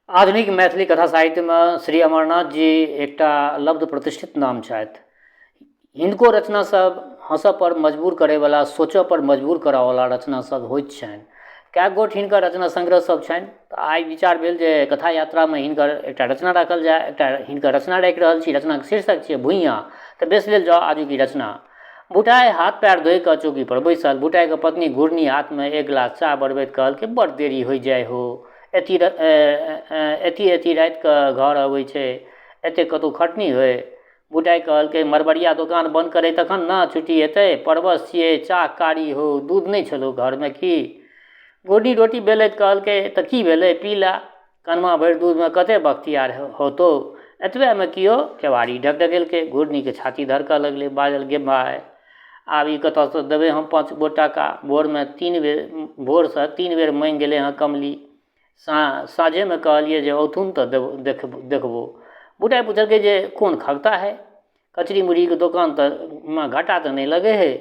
आधुनिक मैथिली कथा साहित्यमे श्री अमरनाथ जी एकटा लब्ध प्रतिष्ठित नाम छथि। हिनको रचना सब हँसऽ पर मजबूर करैवला, सोचऽ पर मजबूर करऽवला रचना सब होइत छनि। कएक गोट हिनकर रचना संग्रह सब छनि तऽ आइ विचार भेल जे कथा यात्रामे हिनकर एकटा रचना राखल जाय, एकटा हिनकर रचना राखि रहल छी। रचनाके शीर्षक छियै भुइयाँ। तऽ बेस लेल जाउ आजुक ई रचना। भुटाइ हाथ पएर धोइ कऽ चौकीपर बैसल। भुटाइके पत्नी घुरनी हाथमे एक गिलास चाह बढ़बैत कहलकै, बड़ देरी होइ जाइ हौ। एती एती एती राति कऽ घर अबै छै। एते कतहु खटनी होइ? बुटाइ कहलकै, मरबरिया दोकान बन्द करै तखन ने छुट्टी हेतै। परवश छियै, चाह कारी हौ, दूध नहि छलौ घरमे की? घुरनी रोटी बेलैत कहलकै, तऽ की भेलै, पी लए। कनमा भरि दूधमे कते बख्तियार होतौ? एतबेमे कियो केबाड़ी ढकढकेलकै। घुरनीके छाती धड़कऽ लगलै। बाजल, गे माय, आब ई कतऽसँ देबै हम 5 गो टाका? भोरमे 3 बेर भोरसँ 3 बेर माँगि गेलै हँ कमली। साँझेमे कहलियै जे औथुन तऽ देखबो। बुटाइ पुछलकै जे कोन खगता है? कचरी मुरहीके दोकान तऽ मे घाटा तऽ नहि लगै है।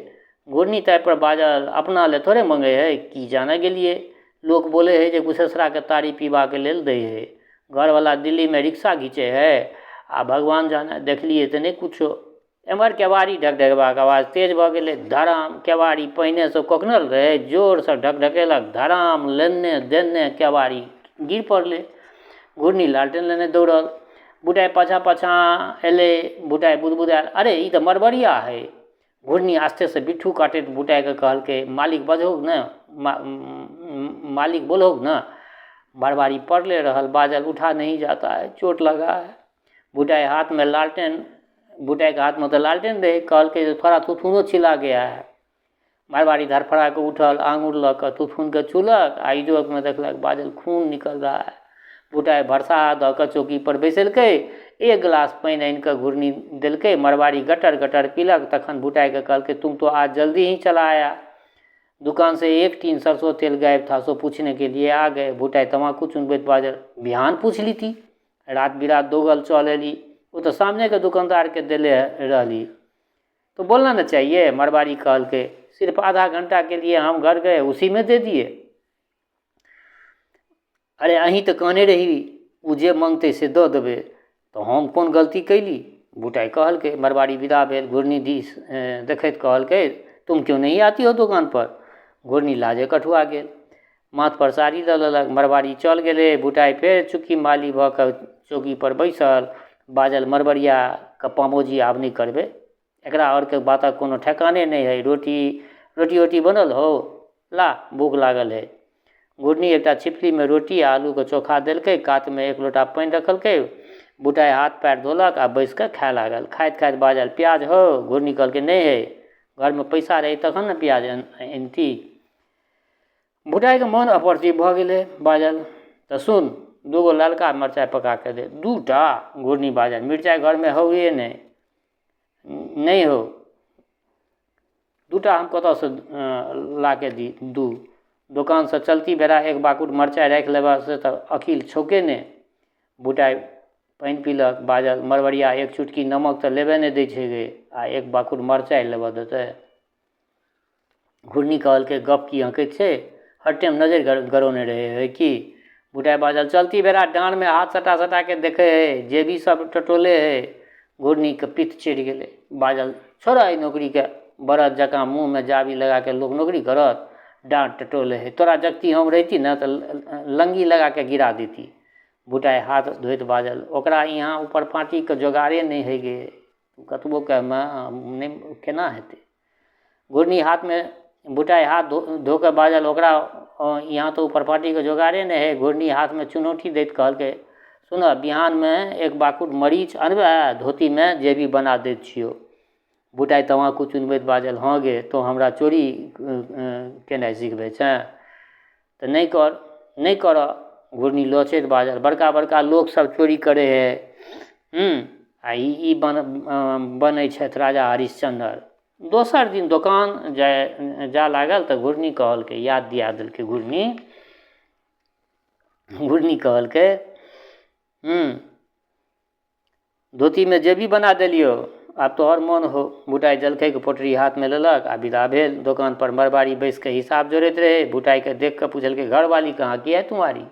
घुरनी ताहिपर बाजल, अपना ले थोड़े मँगै है, की जाने गेलियै। लोक बोलै है जे कुशेसराके ताड़ी पीबाके लेल दै है। घरवला दिल्लीमे रिक्शा घीचै है आ भगवान जाने, देखलियै तऽ नहि कुछो। एम्हर केबाड़ी ढकढकेबाक आवाज तेज भऽ गेलै। धड़ाम! केबाड़ी पहिनेसँ कोकनल रहै, जोरसँ ढकढकेलक, धड़ाम! लेने देने केबाड़ी गिर पड़लै। घुरनी लालटेन लेने दौड़ल। बुटाइ पाछाँ पाछाँ एलै। बुटाइ बुदबुदायल, अरे ई तऽ मरबरिया है। घुरनी आस्तेसँ बिट्ठू काटैत बुटाइके कहलकै, मालिक बजहौ ने, मालिक बोलहौ ने। मरबाड़ी पड़ले रहल। बाजल, उठा नहीं जाता है, चोट लगा है। बुटाइ हाथमे लालटेन, बुटाइके हाथमे तऽ लालटेन रहै। कहलकै जे थोड़ा थुथुनो छिला गया है। मारवाड़ी धड़फड़ा कऽ उठल, आङ्गुर लऽ कऽ थुथुनके छुलक आ इजोतमे देखलक। बाजल, खून निकल रहा है। बुटाइ भरसा दऽ कऽ चौकीपर बैसेलकै। एक गिलास पानि आनि कऽ घुरनी देलकै। मरबाड़ी गटर गटर पीलक। तखन बुटाइके कहलकै, तुम तो आज जल्दी ही चला आया, दुकान से एक टीन सरसों तेल गायब था, सो पूछने के लिए आ गए। बुटाइ तमाकू चुनबैत बाजल, बिहान पूछ लीती, रात बिरात दौगल चल एली। ओ तऽ सामनेके दुकानदारके देले रहली, तो बोलना न चाहिए। मरबाड़ी कहलकै, सिर्फ आधा घंटा के लिए हम घर गए, उसी में दे दिए। अरे अहीं तऽ कहने रही ओ जे मङ्गतै से दऽ देबै, तऽ हम कोन गलती कैली? बुटाइ कहलकै। मरबाड़ी विदा भेल। घुरनी दिस देखैत कहलकै, तुम क्यों नहीं आती हो दोकान पर? घुरनी लाजे कठुआ गेल, माथपर साड़ी लऽ लेलक। मरबाड़ी चल गेलै। बुटाइ फेर चुक्की माली भऽ कऽ चौकीपर बैसल। बाजल, मरबरियाके पामोजी आब नहि करबै, एकरा आओरके बातक कोनो ठेकाने नहि हइ। रोटी रोटी ओटी बनल हौ? ला, भूख लागल है। घुरनी एकटा छिपलीमे रोटी आ आलूके चोखा देलकै, कातमे एक लोटा पानि रखलकै। बुटाइ हाथ पएर धोलक आ बैस कऽ खाए लागल। खाइत खाइत बाजल, प्याज हौ? घुरनी कहलकै, नहि है, घरमे पैसा रहै तखन ने प्याज अनती। भुटाइके मोन अपरतीब भऽ गेलै। बाजल, तऽ सुन, 2 गो ललका मिरचाइ पका कऽ दे। 2टा? घुरनी बाजल, मिरचाइ घरमे हौए नहि, नहि हौ, 2टा हम कतऽसँ ला के दी? 2 दोकानसँ चलती बेरा एक बाकुट मरचाइ राखि लेबऽ से तऽ अकील छौके नहि। भुटाइ पानि पीलक। बाजल, मरबरिया एक चुटकी नमक तऽ लेबे नहि दै छै गे, आ एक बाकुट मरचाइ लेबऽ देतै? घुरनी कहलकै, गप की हँकैत छै, हर टाइम नजरि गरौने रहै है की? बुढ़ाइ बाजल, चलती बेरा डाँड़मे हाथ सटा सटाके देखै है, जेबी सब टटोले है। घुरनीके पित्त चढ़ि गेलै। बाजल, छोड़ऽ एहि नौकरीके, बरद जकाँ मुँहमे जाबी लगाके लोक नौकरी करत? डाँड़ टटोले है, तोरा जगती हम रहिती ने तऽ लङ्गी लगाके गिरा देती। बुटाइ हाथ धोइत बाजल, ओकरा यहाँ ऊपर पाँतीके जोगाड़े नहि है गे, कतबो कहमे नहि केना हेतै? घुरनी हाथमे बुटाइ हाथ धो कऽ बाजल, ओकरा यहाँ तऽ ऊपर पार्टीके जोगाड़े नहि है। घुरनी हाथमे चुनौती दैत कहलकै, सुनऽ, बिहानमे एक बाकुट मरीच अनबै, धोतीमे जेबी बना दैत छियौ। बुटाइ तमाकू चुनबैत बाजल, हँ गे, तोँ हमरा चोरी केनाइ सिखबै छेँ? तऽ नहि कर, नहि करऽ। घुरनी लोचैत बाजल, बड़का बड़का लोकसभ चोरी करै है, आ ई बनै छथि राजा हरिश्चन्द्र। दोसर दिन दोकान जाय लागल तऽ घुरनी कहलकै, याद दिया देलकै घुरनी। घुरनी कहलकै, धोतीमे जेबी बना देलियौ, आब तोहर मोन हो। भुटाइ जलखैके पोटरी हाथमे लेलक आ विदा भेल। दोकानपर मरबाड़ी बैसिके हिसाब जोड़ैत रहै। भुटाइके देखिकऽ पुछलकै, घरवाली कहाँ की है तुम्हारी?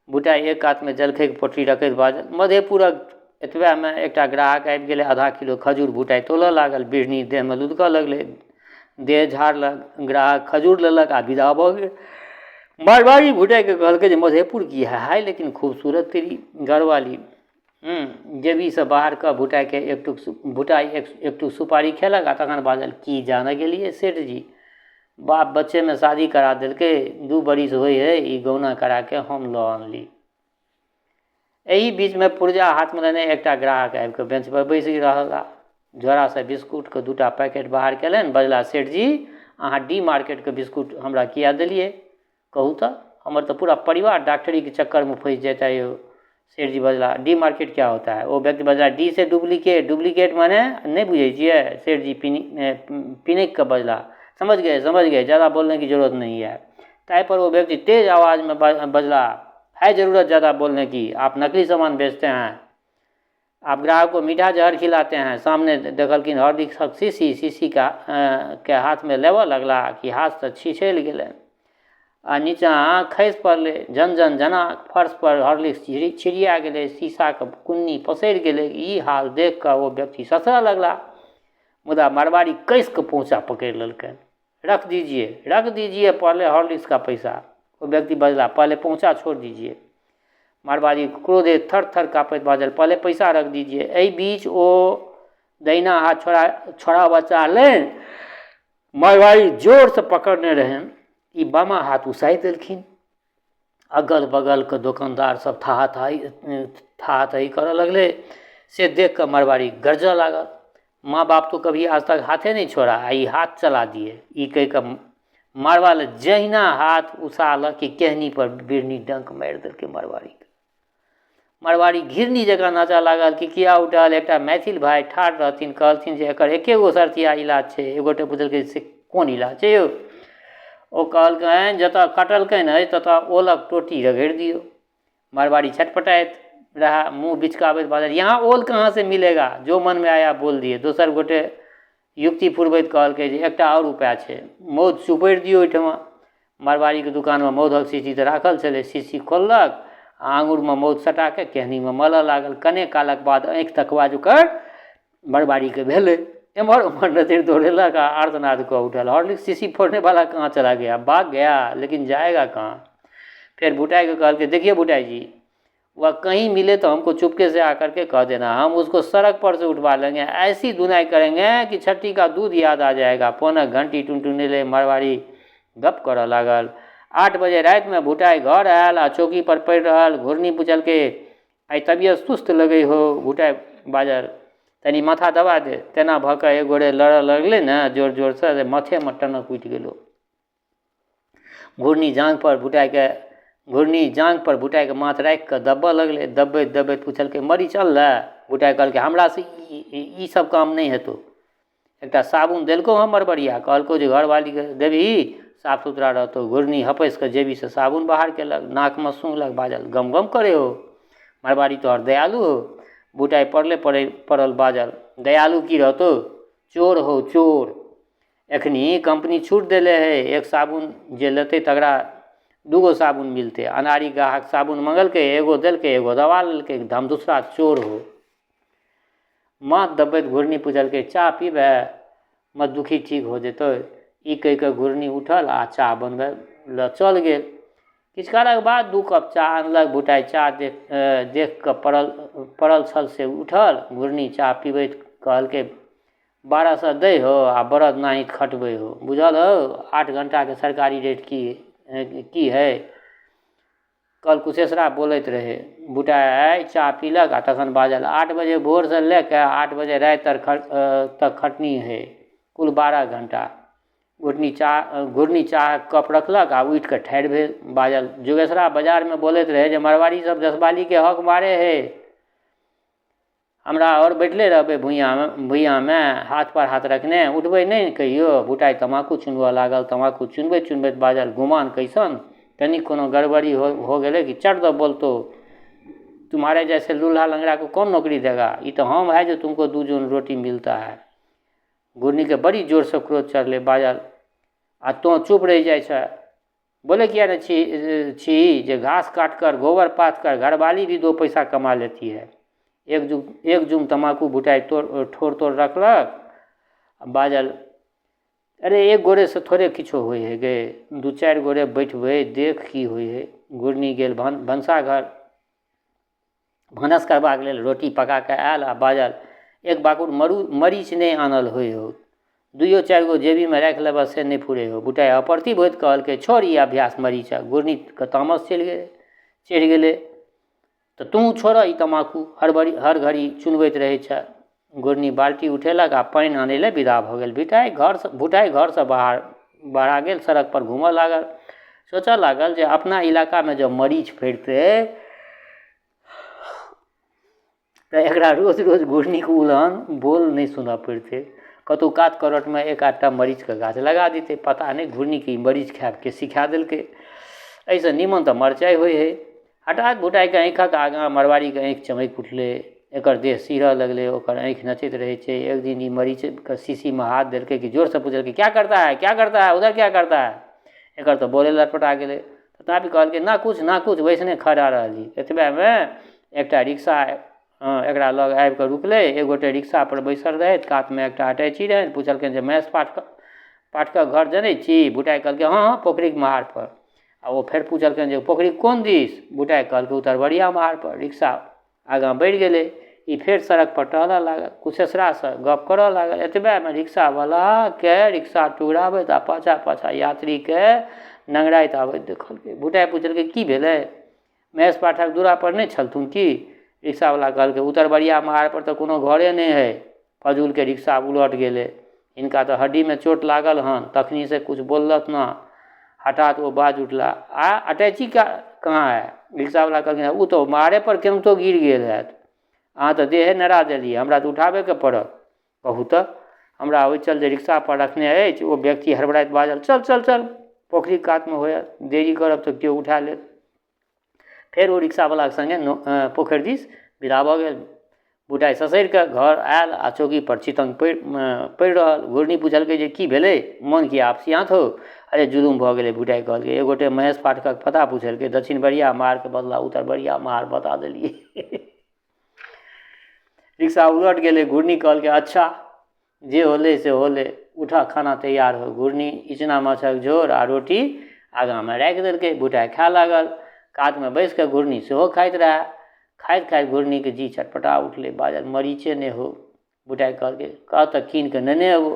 बुटाइ एक कातमे जलखैके पोटरी रखैत बाजल। मधेपुरक एतबेमे एकटा ग्राहक आबि गेलै। आधा किलो खजूर बुटाइ तोलऽ लागल। बिढ़नी देहमे लुधकऽ लगलै। देह झाड़लक। ग्राहक खजूर लेलक आ विदा भऽ गेल। मारवाड़ी भुटाइके कहलकै जे मधेपुर की है, हाय लेकिन खूबसूरत तेरी घरवाली। जेबीसँ बाहर कऽ भुटाइके एक टुक भुटाइ एक टुक सुपारी खेलक आ तखन बाजल, की जानऽ गेलियै सेठ जी, बाप बच्चेमे शादी करा देलकै, 2 बरिस होइ हइ ई गौना कराके हम लऽ अनली। एहि बीचमे पुर्जा हाथमे लेने एकटा ग्राहक आबिकऽ बेंचपर बैसि रहला। झोरासँ बिस्कुटके 2टा पैकेट बाहर केलनि। बजला, सेठ जी अहाँ डी मार्केटके बिस्कुट हमरा किया देलियै कहू तऽ? हमर तऽ पूरा परिवार डॉक्टरीके चक्करमे फँसि जेतै यौ। सेठ जी बजला, डी मार्केट क्या होता है? ओ व्यक्ति बजला, डी से डुप्लीकेट, डुप्लीकेट माने नहि बुझै छियै? सेठ जी पिनकि कऽ बजला, समझ गए समझ गए, ज़्यादा बोलने की जरूरत नहीं है। ताहिपर ओ व्यक्ति तेज आवाजमे बजला, है जरूरत ज़्यादा बोलने की, आप नकली सामान बेचते हैं, आप ग्राहक को मीठा जहर खिलाते हैं। सामने देखलखिन हॉर्लिक्सक शीशी, शीशी का के हाथमे लेबऽ लगला कि हाथसँ छिछलि गेलनि आ नीचाँ खसि पड़लै। झन झन झना फर्शपर हॉर्लिक्स छिड़िया गेलै। शीशाके कुन्नी पसरि गेलै। ई हाल देख कऽ ओ व्यक्ति ससरऽ लगला, मुदा मारवाड़ी कसि कऽ पहुँचा पकड़ि लेलकनि। रख दीजिए रख दीजिए पहले हॉर्लिक्स का पैसा। ओ व्यक्ति बजला, पहले पहुँचा छोड़ दीजिए। मारवाड़ी क्रोधे थर थर काँपैत बाजल, पहले पैसा रख दीजिए। एहि बीच ओ दहिना हाथ छोड़ाबऽ चाहलनि, मारवाड़ी जोरसँ पकड़ने रहनि। ई बामा हाथ उसारि देलखिन। अगल बगलके दोकानदार सब थाहा थाही करऽ लगलै। से देख कऽ मारवाड़ी गरजऽ लागल, माँ बाप तो कभी आज तक हाथे नहीं छोड़ा, आ ई हाथ चला दिए। ई कहि कऽ मारवा लए जहिना हाथ उसालक कि केहनी पर बिढ़नी डंक मारि देलकै मारवाड़ीके। मारवाड़ी घिरनी जकाँ नाचऽ लागल कि किया उठल। एकटा मैथिल भाइ ठाढ़ रहथिन, कहलथिन जे एकर एके गो शर्तिया इलाज छै। एक गोटे पुछलकै, से कोन इलाज छै यौ? ओ कहलकनि, जतऽ कटलकनि अछि ततऽ ओलक टोटी रगड़ि दियौ। मारवाड़ी छटपटाइत रहा, मुँह बिचकाबैत बाजल, यहाँ ओल कहाँ से मिलेगा? जो मन में आया बोल दिए। दोसर गोटे युक्ति पुरबैत कहलकै जे एकटा आओर उपाय छै, मौध चुपड़ि दियौ ओहिठमा। मारवाड़ीके दोकानमे मौधक शीशी तऽ राखल छलै। शीशी खोललक आ आङुरमे मौध सटाके केहनीमे मलऽ लागल। कने कालक बाद आँखि तकवा जोकर मारवाड़ीके भेलै। एम्हर ओम्हर नजरि दौड़ेलक आ आर्तनाद कऽ उठल, हॉर्लिक्स शीशी फोड़ने वाला कहाँ चला गया? भाग गया, लेकिन जाएगा कहाँ? फेर भुटाइके कहलकै, देखिए भुटाई जी, वह कहीं मिले तो हमको चुपके से आकर के कह देना, हम उसको सड़क पर से उठवा लेंगे, ऐसी धुनाई करेंगे कि छट्टी का दूध याद आ जाएगा। फोनक घंटी टुनटुनेलै। मारवाड़ी गप करऽ लागल। 8 बजे रातिमे भुटाइ घर आयल आ चौकी पर पड़ि रहल। घुरनी पुछलकै, आइ तबियत सुस्त लगै हौ। भुटाइ बाजल, तनी माथा दबा दे। तेना भऽ कऽ एक गोरे लड़ऽ लगलै ने जोर जोरसँ जे माथेमे टनक उठि गेलौ। घुरनी जाँघ पर भुटाइके माथ राखि कऽ दबऽ लगलै। दबैत दबैत पुछलकै, मरीच अनलै? भुटाइ कहलकै, हमरासँ ई सब काम नहि हेतौ। एकटा साबुन देलकौ हमर बरिया, कहलकौ जे घरवालीके देबही साफ सुथरा रहतौ। घुरनी हपसि कऽ जेबीसँ साबुन बाहर केलक, नाकमे सुंघलक, बाजल, गम गम करे हो। मारवाड़ी तोहर दयालु हो। भुटाइ पड़ले पड़ल बाजल, दयालु की रहतौ, चोर हो चोर। एखनी कंपनी छूट देले है, एक साबुन जे लेतै तकरा 2 गो साबुन मिलतै। अनाड़ी ग्राहक साबुन मंगलकै, एगो देलकै, एगो दबा लेलकै। हम दूसरा चोर हो। माथ दबैत घुरनी पुछलकै, चाह पीबै? मधुदुखी ठीक हो जेतै। ई कहि कऽ घुरनी उठल आ चाह बनबै लए चल गेल। किछु कालक बाद 2 कप चाह अनलक। भुटाइ चाह देख कऽ पड़ल छल से उठल। घुरनी चाह पीबैत कहलकै, 1200 दै हो आ बरद नाहित खटबै हो, बुझल हो 8 घंटाके सरकारी रेट की है? कल कुशेसरा बोलैत रहै। भुटाइ चाह पीलक आ तखन बाजल, 8 बजे भोरसँ लए कऽ 8 बजे राति तक खटनी है, कुल 12 घंटा। घुरनी चाहक कप रखलक आ उठि कऽ ठाढ़ि भेल। बाजल, जोगेसरा बाजारमे बोलैत रहै जे मारवाड़ी सब जसबालीके हक मारे है, हमरा आओर बैठले रहबै भुइयाँमे हाथ पर हाथ रखने, उठबै नहि कहियो? भुटाइ तमाकू चुनबऽ लागल। तमाकू चुनबैत चुनबैत बाजल, गुमान कैसन, तनी कोनो गड़बड़ी हो गेलै कि चट दऽ बोलतो, तुम्हारे जैसे लूल्हा लंगड़ा को कौन नौकरी देगा, ई तो हम है जो तुमको 2 जून रोटी मिलता है। घुरनीके बड़ी जोरसँ क्रोध चढ़लै। बाजल, आ तोँ चुप रहि जाइ छह, बोले किया नहि छी छी जे घास काट कर गोबर पाथ कर घरवाली भी दो पैसा कमा लेती है। एक जुम तमाकू भुटाइ तोड़ ठोर तोड़ रखलक आ बाजल, अरे एक गोरेसँ थोड़े किछो होइ हइ गे, दू चारि गोरे बैठबै देख की होइ हइ। घुरनी गेल भनसाघर भानस करबाक लेल, रोटी पका कऽ आयल आ बाजल, एक बाकुर मरीच नहि आनल होइ हौ, दुइयो चारि गो जेबीमे राखि लेबऽ से नहि फुरै हौ। बुटाइ अप्रतिभ होइत कहलकै, छोड़ ई अभ्यास मरीचक। घुरनीके तामस चढ़ि गेलै, तऽ तू छोड़ऽ ई तमाकू, हर घड़ी चुनबैत रहै छऽ। घुरनी बाल्टी उठेलक आ पानि आनै लए विदा भऽ गेल। भुटाइ घरसँ बाहर बहरा गेल, सड़क पर घूमऽ लागल। सोचऽ लागल जे अपना इलाकामे जँ मरीच फड़ितै तऽ एकरा रोज रोज घुरनीके उलहन बोल नहि सुनऽ पड़ितै, कतहु कात करटमे एक आधटा मरीचके गाछ लगा दितै। पता नहि घुरनीके ई मरीच खायब के सिखा देलकै, एहिसँ नीमन तऽ मरचाइ होइ हइ। हठात भुटाइके आँखिक आगाँ मरबाड़ीके आँखि चमकि उठलै, एकर देह सिहरऽ लगलै, ओकर आँखि नचैत रहै छै। एक दिन ई मरीचके शीशीमे हाथ देलकै कि जोरसँ पुछलकै, क्या करता है, क्या करता है, उधर क्या करता है। एकर तऽ बोले लटपटा गेलै। तथापि कहलकै, ना कुछ ना कुछ, वैसने खड़ा रहली। एतबेमे एकटा रिक्शा एकरा लग आबिकऽ रुकलै। एक गोटे रिक्शापर बैसल रहथि, कातमे एकटा अटैची रहनि। पुछलखिन जे महेश पाठकक घर जनै छी? भुटाइ कहलकै, हँ हँ, पोखरिक महारपर। आ ओ फेर पुछलखिन जे पोखरिक कोन दिस? भुटाइ कहलकै, उतरबरिया महारपर। रिक्शा आगाँ बढ़ि गेलै। ई फेर सड़कपर टहलऽ लागल, कुशेसरासँ गप करऽ लागल। एतबेमे रिक्शावलाके रिक्शा टुघराबैत आ पाछाँ पाछाँ यात्रीके नंगराइत आबैत देखलकै। भुटाइ पुछलकै, की भेलै? महेश पाठक दूरापर नहि छलथुन की? रिक्शावला कहलकै, उतरबरिया महारपर तऽ कोनो घरे नहि हइ। फजूलके रिक्शा उलट गेलै, हिनका तऽ हड्डीमे चोट लागल हन, तखनीसँ किछु बोललक ना। हठात ओ बाजि उठला, आ अटैची कहाँ है? रिक्शावला कहलखिन, ओ तऽ महारेपर केनाहितो गिर गेल हैत, अहाँ तऽ देहे नरा देलियै, हमरा तऽ उठाबैके पड़त। कहू तऽ हमरा ओहि चल जे रिक्शापर रखने अछि। ओ व्यक्ति हड़बड़ाइत बाजल, चल चल चल, पोखरिक कातमे होयत, देरी करब तऽ केओ उठा लेत। फेर ओ रिक्शावलाके सङ्गे पोखरि दिस विदा भऽ गेल। बुटाइ ससरि कऽ घर आयल आ चौकीपर चितङ्ग पड़ि रहल। घुरनी पुछलकै जे की भेलै, मन किया अपसियाँत हौ? अरे जुलुम भऽ गेलै, बुटाइ कहलकै। एक गोटे महेश पाठकक पता पुछलकै, दक्षिण बरिया महारके बदला उत्तर बरिया महार बता देलियै। रिक्शा उलट गेलै। घुरनी कहलकै, अच्छा जे होलै से होलै, उठऽ खाना तैयार हो। घुरनी इचना माछक झोर आ रोटी आगाँमे राखि देलकै। बुटाइ खाय लागल। कातमे बैस कऽ घुरनी सेहो खाइत रहए। खाइत खाइत घुरनीके जी चटपटा उठलै, बाजल, मरीचे नहि हो। बुटाइ कहलकै, कह तऽ कीन कऽ नेने अबो।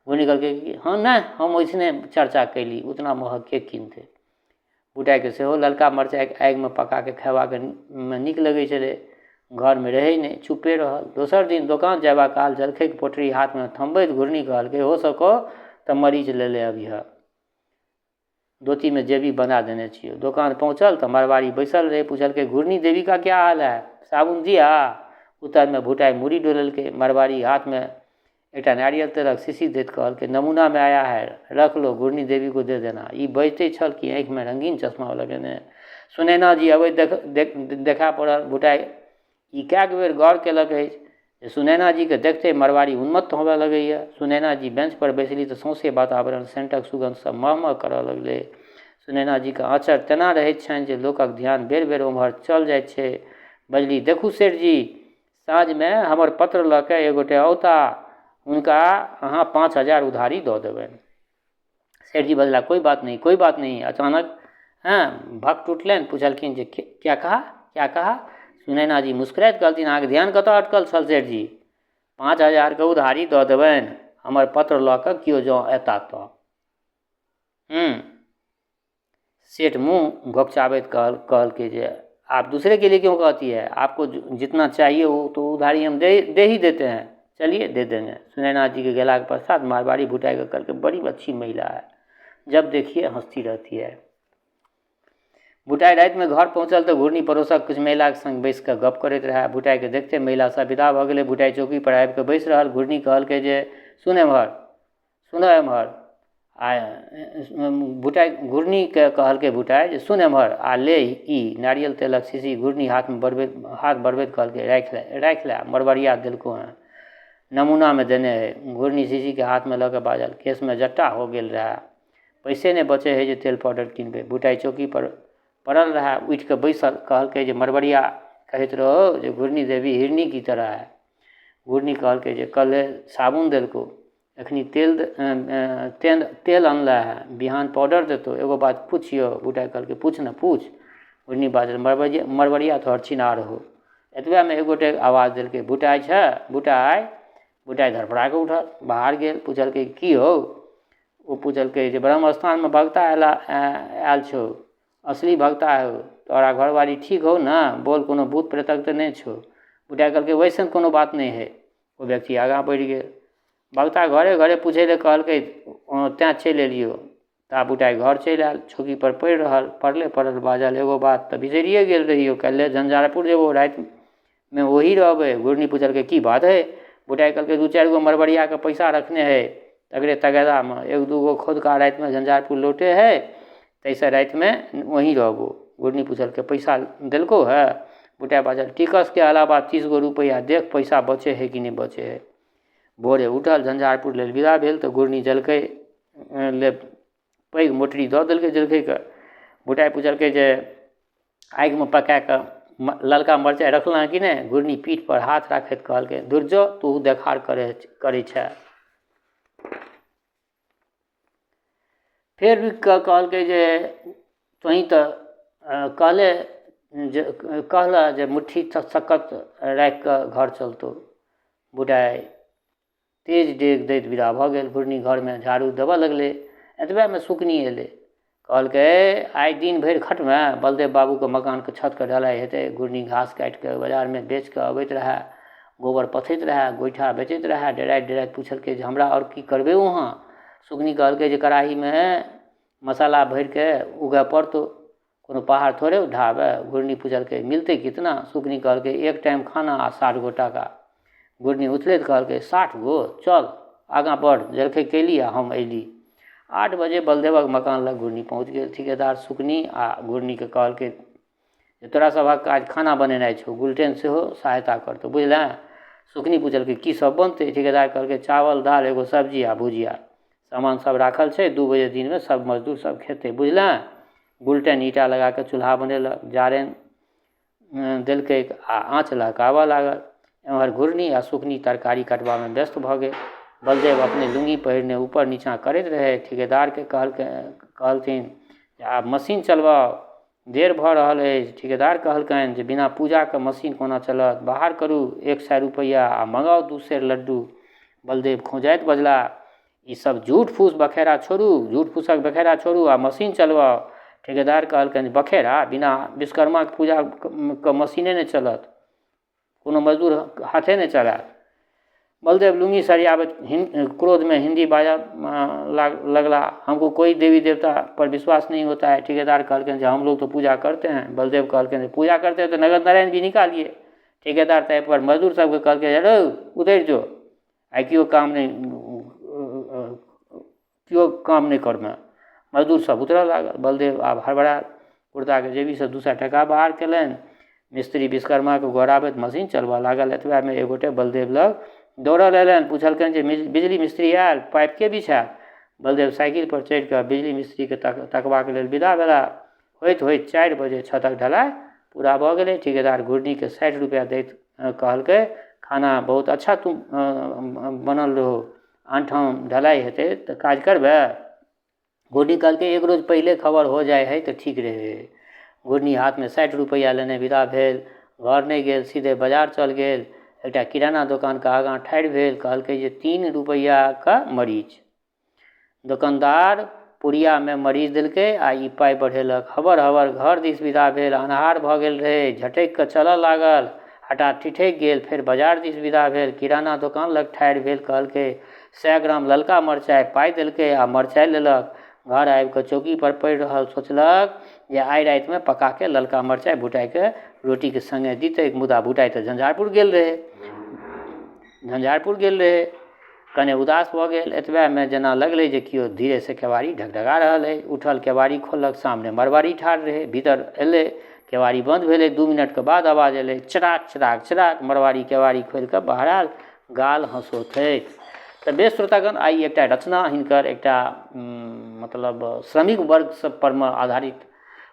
घुरनी कहलकै, हँ नहि, हम ओइसने चर्चा कयली, उतना महग के कीनतै। बुटाइके सेहो ललका मरचाइके आगिमे पकाके खेबाके मे नीक लगै छलै। घरमे रहै नहि, चुप्पे रहल। दोसर दिन दोकान जयबा काल जलखैके पोटरी हाथमे थमबैत घुरनी कहलकै, हो सको तऽ मरीच लेले अबिहऽ, धोतीमे जेबी बना देने छियौ। दोकान पहुँचल तऽ मरबाड़ी बैसल रहै। पुछलकै, घुरनी देवी का क्या हाल है, साबुन दिया? उत्तरमे भुटाइ मुड़ी डोलेलकै। मरबाड़ी हाथमे एकटा नारियल तेलक शीशी दैत कहलकै, नमूनामे आया है, रख लो, घुरनी देवी को दे देना। ई बजिते छल कि आँखिमे रंगीन चश्मा लगेने सुनैना जी अबैत देखा पड़ल। भुटाइ ई कएक बेर गौर केलक अछि जे सुनैना जीके देखते मरबाड़ी उन्मत्त होबऽ लगैए। सुनैना जी बेंचपर बैसली तऽ सौँसे वातावरण सेंटक सुगन्धसँ महमह करऽ लगलै। सुनैना जीके आँचर तेना रहैत छनि जे लोकक ध्यान बेर बेर ओम्हर चल जाइत छै। बजली, देखू सेठ जी, साँझमे हमर पत्र लऽ कऽ एक गोटे औता, हुनका अहाँ 5000 उधारी दऽ देबनि। सेठ जी बजला, कोई बात नहीं, कोई बात नहीं। अचानक हँ भक टूटलनि, पुछलखिन जे क्या कहा, क्या कहा? सुनैना जी मुस्कुराइत कहलथिन, अहाँके ध्यान कतऽ अटकल छल सेठ जी? 5000के उधारी दऽ देबनि, हमर पत्र लऽ कऽ केओ जँ एता तऽ। सेठ मुँह घोकचाबैत कहलकै जे आप दूसरे के लिए क्यों कहती है, आपको जितना चाहिए वो तो उधारी हम दे ही देते हैं, चलिए दे देंगे। सुनैना जी के गेलाके पश्चात मारवाड़ी भुटाइके कहलकै, बड़ी अच्छी महिला है, जब देखिए हंसती रहती है। भुटाइ रातिमे घर पहुँचल तऽ घुरनी पड़ोसक किछु महिलाके सङ्ग बैस कऽ गप करैत रहए। भुटाइके देखते महिला सब विदा भऽ गेलै। भुटाइ चौकीपर आबि कऽ बैसि रहल। घुरनी कहलकै जे सुन एम्हर, सुन एम्हर। आ भुटाइ घुरनीके कहलकै भुटाइ जे सुन एम्हर आ ले ई नारियल तेलक शीशी। घुरनी हाथमे बढ़बैत हाथ बढ़बैत कहलकै, राखि ले, राखि ले, मरबरिया देलकौ हँ, नमूनामे देने है। घुरनी शीशीके हाथमे लऽ कऽ बाजल, केशमे जट्टा हो गेल रहए, पैसे नहि बचै हइ जे तेल पाउडर किनबै। बुटाइ चौकीपर पड़ल रहए, उठि कऽ बैसल, कहलकै जे मरबरिया कहैत रहौ जे घुरनी देवी हिरनी की तरह है। घुरनी कहलकै जे कल्हे साबुन देलकौ, एखनी तेल तेल तेल अनले हँ, बिहान पाउडर देतौ। एगो बात पुछियौ? बुटाइ कहलकै पूछ ने पूछ। घुरनी बाजल, मरबरिया मरबरिया तोहर छिनार हौ। एतबेमे एक गोटे आवाज देलकै, बुटाइ छै बुटाइ? बुटाइ धड़फड़ा कऽ उठल, बाहर गेल, पुछलकै की हौ? ओ पुछलकै जे ब्रह्म स्थानमे भगता अयला आयल छौ, असली भगता हौ, तोरा घरवाली ठीक हौ ने? बोल, कोनो भूत प्रेतक तऽ नहि छौ? बुटाइ कहलकै वैसन कोनो बात नहि हइ। ओ व्यक्ति आगाँ बढ़ि गेल। भगता घरे घरे पुछै लए कहलकै, तैँ चलि एलियौ। ता बुटाइ घर चलि आयल, चौकीपर पड़ि रहल, पड़ले पड़ल बाजल, एगो बात तऽ बिसरिए गेल रहियौ, काल्हि झंझारपुर जेबौ, रातिमे ओही रहबै। घुरनी पुछलकै की बात हइ? बुटाइ कहलकै दू चारि गो मरबरियाके पैसा रखने हइ तकरे तगेदामे, एक दू गो खौदका रातिमे झंझारपुर लौटे हइ, ताहिसँ रातिमे वहीँ रहबौ। घुरनी पुछलकै पैसा देलकौ हे? बुटाइ बाजल, टिकसके अलावा 30 गो रुपैआ देख, पैसा बचै हइ कि नहि बचै हइ। भोरे उठल, झंझारपुर लेल विदा भेल तऽ घुरनी जलखै ले पैघ मोटरी दऽ देलकै जलखैके। बुटाइ पुछलकै जे आगिमे पकाए कऽ ललका मरचाइ रखलहुँ हँ कि नहि? घुरनी पीठपर हाथ राखैत कहलकै, दुर जो, तोहू देखार करै छऽ। फेर रुकि कऽ कहलकै जे तोँही तऽ कहले जे कहलह जे मुट्ठी सक्कत राखि कऽ घर चलतौ। बुढ़ाइ तेज डेग दैत विदा भऽ गेल। घुरनी घरमे झाड़ू देबऽ लगलै। एतबेमे सुकनी एलै, कहलकै आइ दिन भरि खटमे, बलदेव बाबूके मकानके छतके ढलाइ हेतै। घुरनी घास काटि कऽ बजारमे बेच कऽ अबैत रहए, गोबर पथैत रहए, गोइठा बेचैत रहए। डराइत डराइत पुछलकै जे हमरा आओर की करबै वहाँ? सुकनी कहलकै जे कड़ाहीमे मसाला भरिके उगऽ पड़तौ, कोनो पहाड़ थोड़े ढाहबै। घुरनी पुछलकै मिलतै कितना? सुकनी कहलकै एक टाइम खाना आ 60 गो टाका। घुरनी उछलैत कहलकै 60 गो? चल आगाँ बढ़, जलखै कयली आ हम अयली। 8 बजे बलदेवक मकान लग घुरनी पहुँच गेल। ठिकेदार सुकनी आ घुरनीके कहलकै जे तोरा सभक काज खाना बनेनाइ छौ, गुलटेन सेहो सहायता करतौ, बुझलेँ? सुकनी पुछलकै की सब बनतै? ठिकेदार कहलकै चावल, दालि, एगो सब्जी आ भुजिया। सामान सब राखल छै, 2 बजे दिनमे सब मजदूर सब खेतै, बुझलेँ? गुलटेन ईंटा लगाकऽ चूल्हा बनेलक, जारनि देलकै आ आँच लहकाबऽ लागल। एम्हर घुरनी आ सुकनी तरकारी कटबामे व्यस्त भऽ गेल। बलदेव अपने लुङ्गी पहिरने ऊपर नीचाँ करैत रहै। ठिकेदारके कहलकै, कहलथिन जे आब मशीन चलबाउ, देर भऽ रहल अछि। ठिकेदार कहलकनि जे बिना पूजाके मशीन कोना चलत, बाहर करू 100 रुपैआ आ मँगाउ 2 सेर लड्डू। बलदेव खौंझाइत बजला, ई सब झूठ फूस बखेरा छोड़ू, झूठ फूसक बखेरा छोड़ू आ मशीन चलबाउ। ठेकेदार कहलकनि बखेरा? बिना विश्वकर्माके पूजाके मशीने नहि चलत, कोनो मजदूर हाथे नहि चलायत। बलदेव लुङ्गी सरियाबैत क्रोधमे हिन्दी बाजऽ लगला, हमको कोई देवी देवता पर विश्वास नहीं होता है। ठेकेदार कहलकनि जे हम लोग तो पूजा करते हैं। बलदेव कहलकनि पूजा करते हैं तो नगद नारायण भी निकालिए। ठेकेदार ताहिपर मजदूर सबके कहलकै रौ उतरि जो, आइ केओ काम नहि, केओ काम नहि करमे। मजदूर सब उतरऽ लागल। बलदेव आब हड़बड़ायल, कुर्ताके जेबीसँ 200 टाका बाहर केलनि। मिस्त्री विश्वकर्माके गोहराबैत मशीन चलबऽ लागल। एतबामे एक गोटे बलदेव लग दौड़ल अयलनि, पुछलकनि जे बिजली मिस्त्री आयल, पाइप के बिछायत? बलदेव साइकिलपर चढ़िकऽ बिजली मिस्त्रीके तकबाक लेल विदा भेला। होइत होइत 4 बजे छतक ढलाइ पूरा भऽ गेलै। ठिकेदार घुरनीके 60 रुपैआ दैत कहलकै, खाना बहुत अच्छा तू बनल रहो, आनठाम ढलाइ हेतै तऽ काज करबै? घुरनी कहलकै एक रोज पहिले खबर हो जाइ हइ तऽ ठीक रहै। घुरनी हाथमे 60 रुपैआ लेने विदा भेल। घर नहि गेल, सीधे बाजार चल गेल। एकटा किराना दोकानके आगाँ ठाढ़ि भेल, कहलकै जे 3 रुपैआके मरीच। दोकानदार पुड़ियामे मरीच देलकै आ ई पाइ बढ़ेलक। हबर हबर घर दिस विदा भेल। अन्हार भऽ गेल रहै, झटकि कऽ चलऽ लागल, हठात ठिठकि गेल। फेर बाजार दिस विदा भेल, किराना दोकान लग ठाढ़ि भेल, कहलकै 100 ग्राम ललका मरचाइ। पाइ देलकै आ मरचाइ लेलक। घर आबिकऽ चौकीपर पड़ि रहल, सोचलक जे आइ रातिमे पकाके ललका मरचाइ भुटाइके रोटीके सङ्गे दितै। मुदा भुटाइ तऽ झंझारपुर गेल रहै, झंझारपुर गेल रहै। कने उदास भऽ गेल। एतबेमे जेना लगलै जे केओ धीरेसँ केबाड़ी ढकढका रहल अइ। उठल, केबाड़ी खोललक, सामने मरबाड़ी ठाढ़ रहै। भीतर एलै, केबाड़ी बन्द भेलै। 2 मिनटके बाद आवाज एलै, चराक चराक चराक। मरबाड़ी केबाड़ी खोलिकऽ बाहर आयल, गाल हँसोथैत। तऽ बेस श्रोतागण, आइ एकटा रचना हिनकर एकटा मतलब श्रमिक वर्ग सब परमे आधारित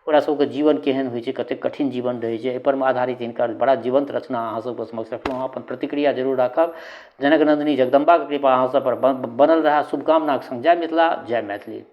ओकरा सबके जीवन केहन होइ छै कतेक कठिन जीवन रहै छै एहिपर मे आधारित हिनकर बड़ा जीवन्त रचना अहाँ सबके समक्ष रखलहुँ हँ। अपन प्रतिक्रिया जरूर राखब। जनक नन्दिनी जगदम्बाके कृपा अहाँ सबपर बनल रहए, शुभकामनाके सङ्ग। जय मिथिला, जय मैथिली।